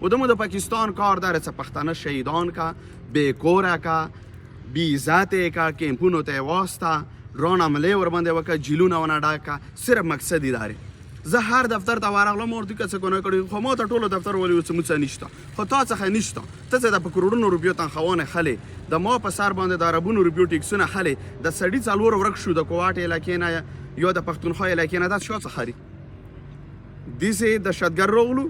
او د مو د پاکستان کار دار څه پښتانه شهیدان کا، بې کوره کا، بې عزت کا، کیمپونو ته واسطه ډرون عملې ور باندې وکړه، جیلونه ونه ډاکه، صرف مقصد یې داري. زه هر دفتر ته ورغلم، ورته که څه ګناه کړي، خو ما ته ټولو دفتر ولې څه موڅه نشته، خو تا څخه نشته. ته څه د په کروړونو روپیو تنخوانه خلې، د ما په سر باندې د اربونو روپیو ټیکسونه خلې، د سړي څلور ورک شو د کوواټ علاقې نه یا د پښتونخوا علاقې نه، دا چا څخه لري؟ داسې دهشتګر راغلو.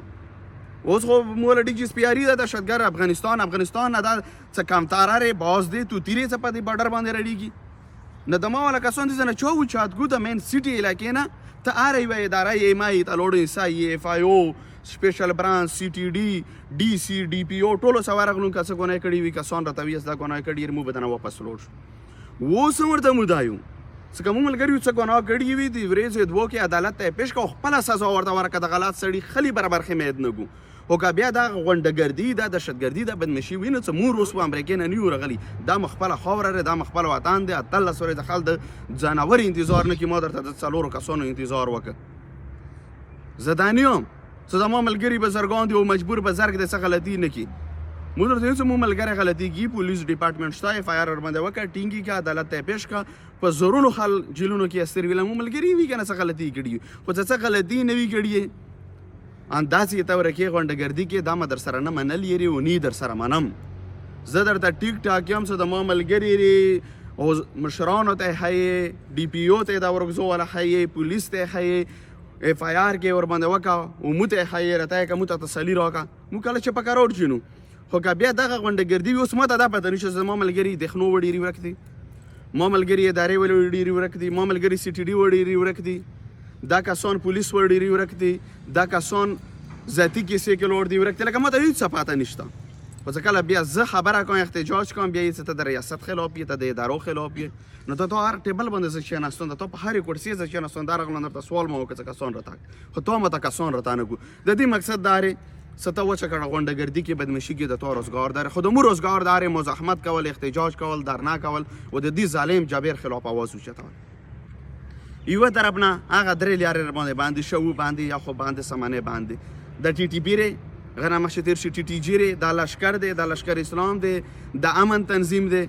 اوس خو مولا ډي جي سپي اري ده دهشتګر افغانستان، افغانستان نه دا څه کمتاره ری باز دی توتي ری څه په دې بارډر باندې رړیږي. نه د ما والا کسان دي نه چا وچات ګو د مین سیټي علاقې نه ته هره یوه اداره یې ایم آی ته لوړ اس آی اف آی او سپیشل برانچ سی ټي ډي ډي سي ډي پي او ټولو څه ورغلو، که څه ګناه کړي وي کسان راته وي دا ګناه کړي، مو به دنه واپس لوړ شو. اوس هم ورته مو دا یو څه که مو ملګري څه ګناه کړي وي د ورځې دوو کې عدالت ته یې پېش کړه او خپله سزا ورته ورکړه، د غلط سړي خلي برابر خې نه ګو. خو که بیا دا غونډهګردي دا دهشتګردي دا بدمشي وي، نو څه مور اوس په امریکې نه نه یو راغلي، دا مو خپله خاوره دی، دا مو خپل وطن دی. 18 ورځې د خلک د ځناور انتظار نه کړي، ما درته د څلورو کسانو انتظار وکړ. زه دا نه یم څه زما ملګري بزرګان دي او مجبور بزرګ دی څه غلطي نه کړي. مو درته یو څه مو ملګری غلطي کړي، پولیس ډپارټمنټ شته، اف آی آر ورباندې وکړه، ټینګ یې کړه، عدالت ته یې پېښ کړه، په زرونو خل جیلونو کې استر وي، مو ملګري وي که نه څه غلطي یې کړي، خو څه څه غلطي نه وي کړي. ان داسې ته ورکې غونډهګردي کې دا ما در سره نه منل یې او نی در سره منم. زه درته ټیک ټاک یم، څه د ما ملګري ری او مشرانو ته ښیې، ډي پي او ته دا ورکزو والا ښیې، پولیس ته ښیې، اف آی آر کې ورباندې وکړه او مو ته ښیې، راته یې که مو ته تسلي راکړه، مو کله چې په کروډ شینو. خو که بیا دغه غونډهګردي وي، اوس ما ته دا پته نشته زما ملګري دښنو وډېري ورک دي، ما ملګري ادارې ولې ډېري ورک دي، ما ملګري سي ټي ډي وډېري ورک دي، دا کسان پولیس وډېري ورک دي، دا کسان ذاتي کیسې کې لوړ دي ورک دي، لکه ما ته هیڅ څه پته نشته. خو ځکه کله بیا زه خبره کوم، احتجاج کوم، بیا یې څه ته د ریاست خلاف یې، ته د ادارو خلاف یې، نو ته هر ټیبل باندې زه کښېناستم، ته په هرې کرسي زه کښېناستم، دا راغلم درته سوال ما وکړ څه کسان راته، خو تا ما ته کسان راته نه کو. د دې مقصد دا دی څه ته وچه کړه غونډهګردي کې بدمشي کې د تا روزګار داره، خو د مو روزګار داره مزاحمت کول، احتجاج کول، درنا کول او د دې ظالم جابر خلاف اواز اوچتول. یوه طرف نه هغه درې لیارې باندې باندې شو باندې یا خو باندې سمانه باندې د ټي ټي پي ری غنه مخ تیر شي، ټي ټي جي ری، دا لشکر دی، دا لشکر اسلام دی، دا امن تنظیم دی،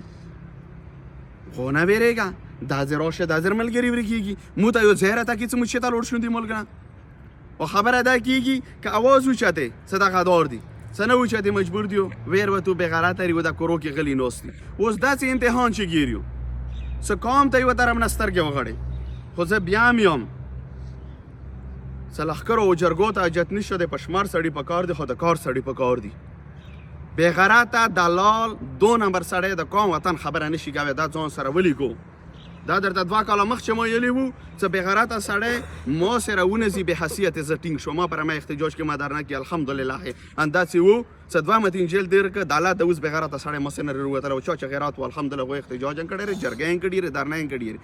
خو نه ویریږه، دا زه راشه دا زر ملګري ورکیږي، مو ته یو ځای راته کې څه مو چې ته لوړ شوندي ملک نه. او خبره دا کیږي که اواز اوچته څه د غدار دي، څه نه اوچته مجبور دیو ویر وتو بغیرته ری و د کورو کې غلي ناست دي. اوس داسې امتحان چې ګیر یو څه کام ته یوه طرف نه سترګې وغړې، خو زه بیا هم یم څه لښکرو او جرګو ته حاجت نشته دی، په شمار سړي په کار دي، خو د کار سړي په کار دي. بېغیرته دلال دو نمبر سړی د قوم وطن خبره نشي کوی، دا ځان سره ولیکو. دا درته دوه کاله مخکې ما ویلي وو څه بېغیرته سړی ما سره ونه ځي، بې حیثیت زه ټینګ شوم، ما پر ما احتجاج کې ما درنه کړي، الحمدلله همداسې وو. څه دوه متین جیل تېر کړه، د الله د اوس بېغیرته سړی ما سره نه راووتل، او چا چې غیرت و الحمدلله هغوی احتجاج هم کړی دی، جرګه یې هم کړې دی، درنه یې هم کړې دی.